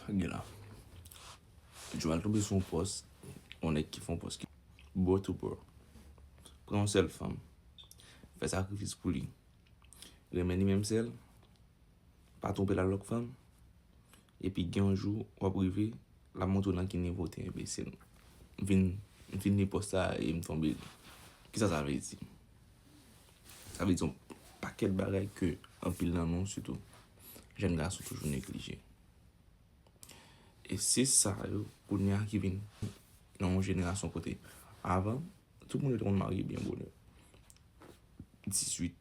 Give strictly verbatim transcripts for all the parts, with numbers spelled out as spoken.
Gade la. Joel tonbe sou yon pòs, yon nèg ki fè yon pòs ki bro to bro. Pran yon sèl fanm. Fè sakrifis pou li. Renmen li menm sèl. Pa twonpe l ak lòt fanm. Epi gen yon jou, w ap rive, l ap montre w nan ki nivo w te enbesil. M fin, m fin li pòs sa e m tonbe li. Kisa sa vle di? Sa vle di yon pakèt bagay ke anpil nan nou, sitou jèn gason, toujou neglije. E se sa yo, kounye a ki vin nan yon jenerasyon kote avan, tout moun yo te konn marye byen bonè. Dizuit,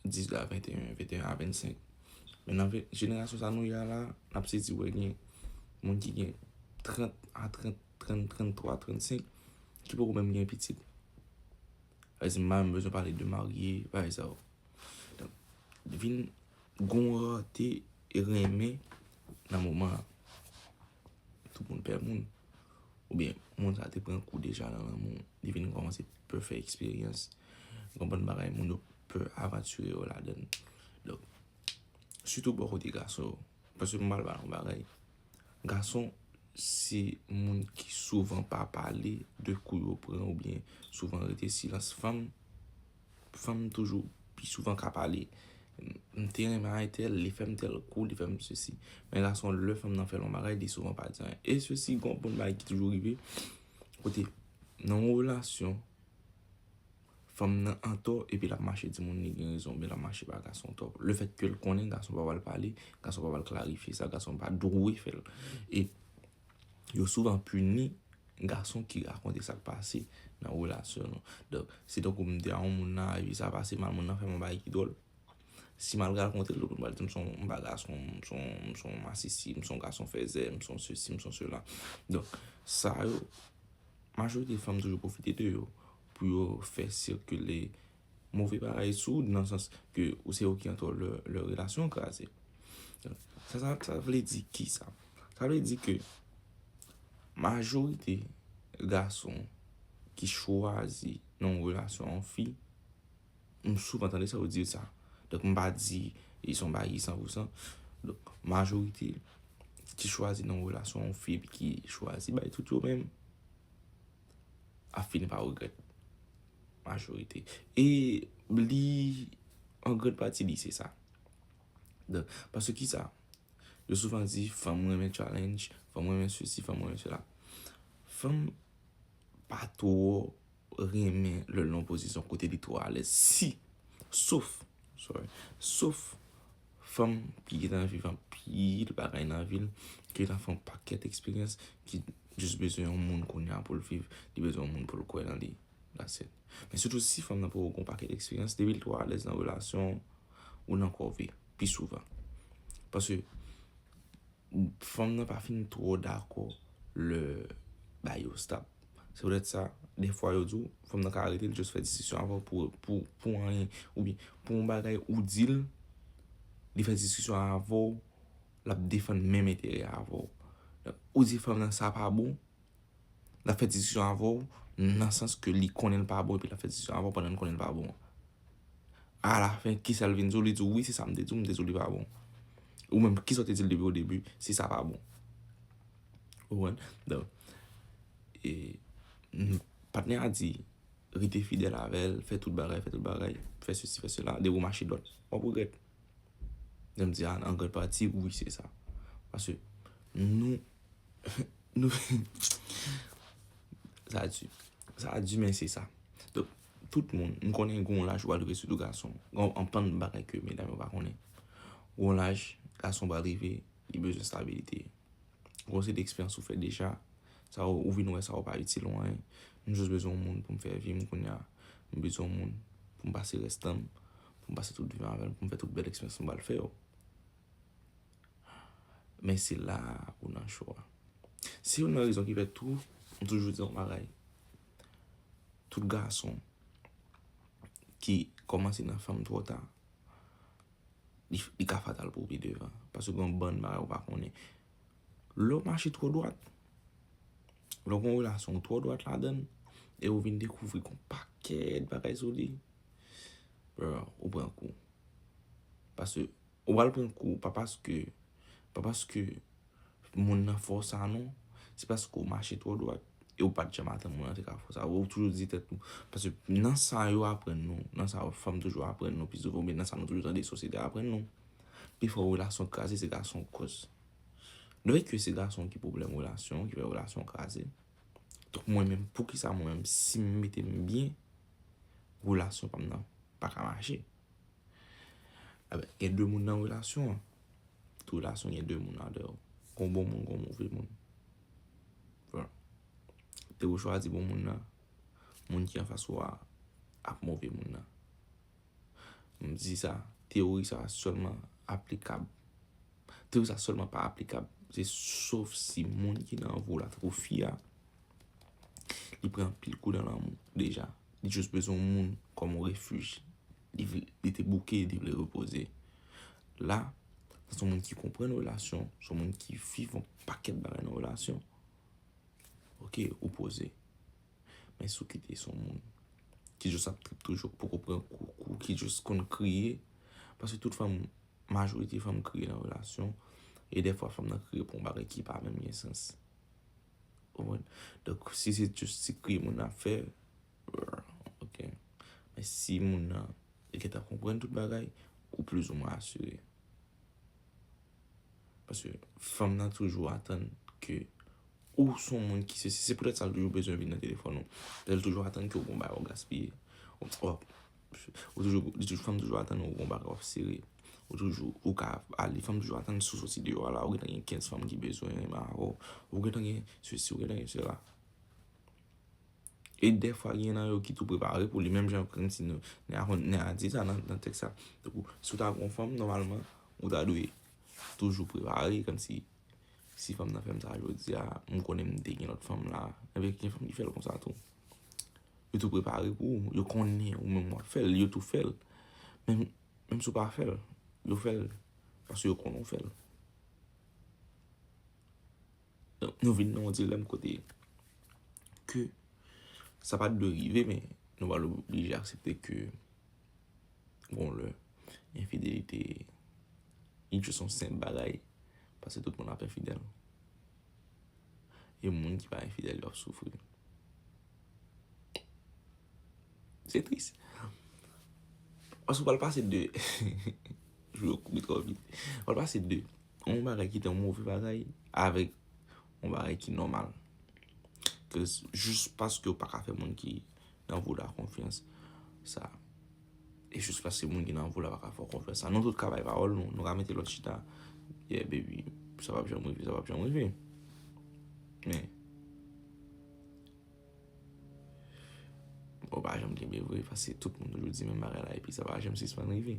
dizuit a venteyen, venteyen a vennsenk. Men nan ve- jenerasyon sa nou ye a la, n ap sezi wè gen moun ki gen trant a trant, trant, tranntwa, trannsenk, ki poko menm gen pitit. Sa vle di, m pa menm bezwen pale de marye, bagay sa yo. Donk, vin gon rate e renmen nan moman an. Tout moun pè moun. Oubyen, moun sa te pran kou deja nan lanmou. Li vin kòmanse pè fè eksperyans. Gon bann bagay moun yo pè avantire yo ladan l. Donk, sitou bò kote gason yo. Paske m pral ba nou bagay. Gason, se moun ki souvan pa pale de kou yo pran oubyen souvan rete silans. Fanm, fanm toujou pi souvan ka pale. M te renmen a entèl, li fè m tèl kou, li fè m sesi. Men gason, lè fanm nan fè l yon bagay, li souvan pa di anyen. E sesi, gon bon bagay ki toujou rive, kote nan yon relasyon, fanm nan antò, epi l ap mache di moun li gen rezon, oubyen l ap mache ba gason tò. Lefètke l konnen gason pa pral pale, gason pa pral klarifye sa, gason pa dwe fè l. E yo souvan pini gason ki rakonte sa k pase nan relasyon yo. Donk, se tankou m di a yon moun nan, epi sa pase mal, moun nan fè m yon bagay ki dwòl. Si m al rakonte l, lòt moun pral di m se yon, m pa gason, m se yon, m se yon masisi, m se yon gason fèzè, m se yon sesi, m se yon sela. Donk, sa yo, majorite fanm toujou pwofite de yo pou yo fè sikile move bagay sou ou, nan sans ke ou se ou ki antò lè, lè relasyon an kraze. Sa, sa, sa vle di ki sa? Sa vle di ke majorite gason ki chwazi nan yon relasyon yon fi, m souvan tande sa yo di sa. Donk, m pa di li se yon bagay ki san pou san. Donk, majorite ki chwazi nan yon relasyon yon fi epi ki chwazi bay tout yo menm, ap fini pa regrèt. Majorite. E li, an gran pati, li se sa. Donk, paske ki sa? Yo souvan di, fanm renmen challenge, fanm renmen sesi, fanm renmen sela. Fanm pa twò renmen lè l nan pozisyon kote li twò alèz. Si, sof, sorry, sof fanm ki gentan viv anpil bagay nan vi l, ki gentan fè yon pakèt eksperyans, ki jis bezwen yon moun kounye a pou l viv, li bezwen yon moun pou l kwè nan li. That's it. Men sitou si fanm nan poko gon pakèt eksperyans, depi l twò alèz nan relasyon, ou nan kòve, pi souvan. Paske fanm nan pa fin twò dakò lè bagay yo stab. Se poutèt sa, defwa yo di w, fanm nan ka rete, l jis fè diskisyon avè w pou, pou, pou anyen, oubyen pou yon bagay ou di l, li fè diskisyon avè w, l ap defann menm enterè avè w. Ou di fanm nan sa pa bon, l ap fè diskisyon avè w, nan sans ke li konnen l pa bon, epi l ap fè diskisyon avè w pandan l konnen l pa bon. Alafen, kisa l vin di w? Li di w, wi, se sa m te di w, m te di w li pa bon. Ou menm, kisa w te di l depi o debi, se sa pa bon. Ou konprann? Donk, e, n-, patnè a di, rete fidèl avè l, fè tout bagay, fè tout bagay, fè sesi, fè sela, depi w mache dwat, w ap regrèt. Jan m di a, an gran pati, wi, se sa. Paske nou, nou, sa di, sa di, men se sa. Donk, tout moun, m konnen gen yon laj ou pral rive, sitou gason. Gen yon bann bagay ke medam yo pa konnen. Gen yon laj, gason pral rive, li bezwen stabilite. Gon seri de eksperyans ou fè deja, sa ou, ou vin wè sa ou pa itil ou anyen. M jis bezwen yon moun pou m fè vi m kounye a. M bezwen yon moun pou m pase rès tan m, pou m pase tout vi m avè l, pou m fè tout bèl eksperyans m pral fè yo. Men se la ou nan cho a. Se youn nan rezon ki fè tou, m toujou di yon bagay. Tout gason ki kòmanse nan fanm twò ta, li, li ka fatal pou pi devan. Paske gen yon bann bagay ou pa konnen. Lè w mache twò dwat, lè w gen yon relasyon ou twò dwat ladan l, e ou vin dekouvri yon pakèt bagay sou li, bro, ou pran kou. Paske ou pral pran kou, pa paske, pa paske moun nan fè w sa non, se paske w mache twò dwat e w pa t janm atann moun nan te ka fè w sa. Ou toujou di tèt ou, paske nan sa yo aprann nou, nan sa fanm toujou aprann nou, pi souvan, oubyen nan sa nou toujou tande sosyete aprann nou, pifò relasyon kraze se gason k koz. Lè ke se gason ki pwoblèm relasyon, ki fè relasyon kraze, donk mwen menm, poukisa mwen menm, si m mete m byen, relasyon pa m nan pa ka mache? Ebyen, gen de moun nan relasyon an. Tout relasyon gen de moun ladan yo. Gon bon moun, gon move moun. Bon. Te ou chwazi bon moun nan, moun ki anfas ou a ap move moun nan. M di sa, teyori sa sèlman aplikab. Teyori sa sèlman pa aplikab, se sof si moun ki nan vi w la, tankou fi a, li pran anpil kou nan lanmou deja. Li jis bezwen yon moun kòm yon refij. Li, vle- li te bouke, li vle repoze. La, se yon moun ki konprann relasyon, se yon moun ki viv yon pakèt bagay nan relasyon. Ok, ou poze. Men si w kite se yon moun ki jis ap trip toujou, k poko pran kou, kou, ki jis konn kriye, paske tout fanm, majorite fanm kriye nan relasyon, e dèfwa fanm nan kriye pou yon bagay ki pa menm gen sans. Ou konprann? Donk, si se jis ti kriye moun nan ap fè, ok. Men si moun nan, li gentan konprann tout bagay, ou plizoumwen asire. Paske fanm nan toujou atann ke ou se yon moun ki sesi. Se poutèt sa l toujou bezwen vin nan telefòn ou. Paske l toujou atann ke w gon bagay w gaspiye. Ou, ou, ou toujou, li toujou, fanm toujou atann ou gon bagay w ap sere. Ou toujou, ou ka ale, fanm toujou atann si w soti deyò a la, ou gentan gen kenz fanm ki bezwen renmen avè w. Ou gentan gen sesi, ou gentan gen sela. E dèfwa, gen nan yo ki tou prepare pou li, menm jan kòmsi nou, nèg la di sa nan, nan tèks la. Tankou, si w ta gon fanm, nòmalman, ou ta dwe toujou prepare, kòmsi, si fanm nan fè m sa jodi a, m konnen m te gen lòt fanm la. Ebyen, gen fanm ki fè l konsa tou. Yo tou prepare pou ou, yo konnen ou menm w ap fè l, yo tou fè l. Men, menm si w pa fè l, yo fè l, paske yo konnen w fè l. Nou vin nan yon dilèm kote ke sa pa t dwe rive, men nou pral oblije aksepte ke, bon, lè enfidelite, li jis yon senp bagay, paske tout moun ap enfidèl. E moun ki pa enfidèl, yo ap soufri. Se tris. Paske w pral pase de, jou yo kouri twò vit. W pral pase de yon bagay ki te yon move bagay avèk yon bagay ki nòmal. Ke jis paske w pa ka fè moun ki nan vi w la konfyans, sa, e jis paske moun ki nan vi w la pa ka fè w konfyans, sa, nou tout ka bay pawòl nou, nou ka mete lòt chita, yeah, baby, sa p ap janm rive, sa p ap janm rive. Men, ou pa janm kenbe vre, paske tout moun toujou di menm bagay la, epi sa pa janm sispann rive.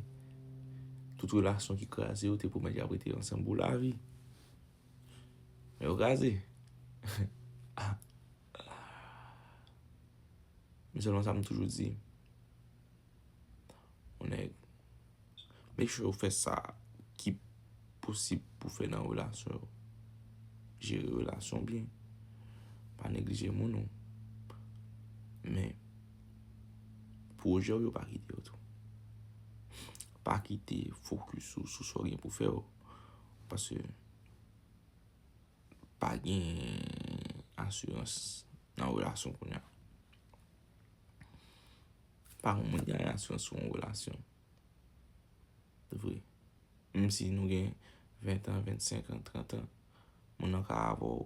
Tout relasyon ki kraze yo te pwomèt y ap rete ansanm pou lavi. Men yo kraze. Men sèlman sa m toujou di, yon nèg, make sure ou fè sa ki posib pou fè nan relasyon yo. Jere relasyon byen. Pa neglije moun ou. Men, pwojè w yo, pa kite yo tou. Pa kite fokis ou sou sa w gen pou fè yo. Paske pa gen asirans nan relasyon kounye a. Pa gen moun ki gen asirans sou yon relasyon. Vre. Menm si nou gen ven an, vennsenk an, trant an, moun nan ka avè w,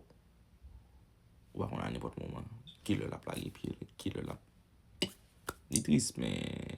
ou pa konn a nenpòt moman. Kilè l ap lage pye l, kilè l ap. Li tris, men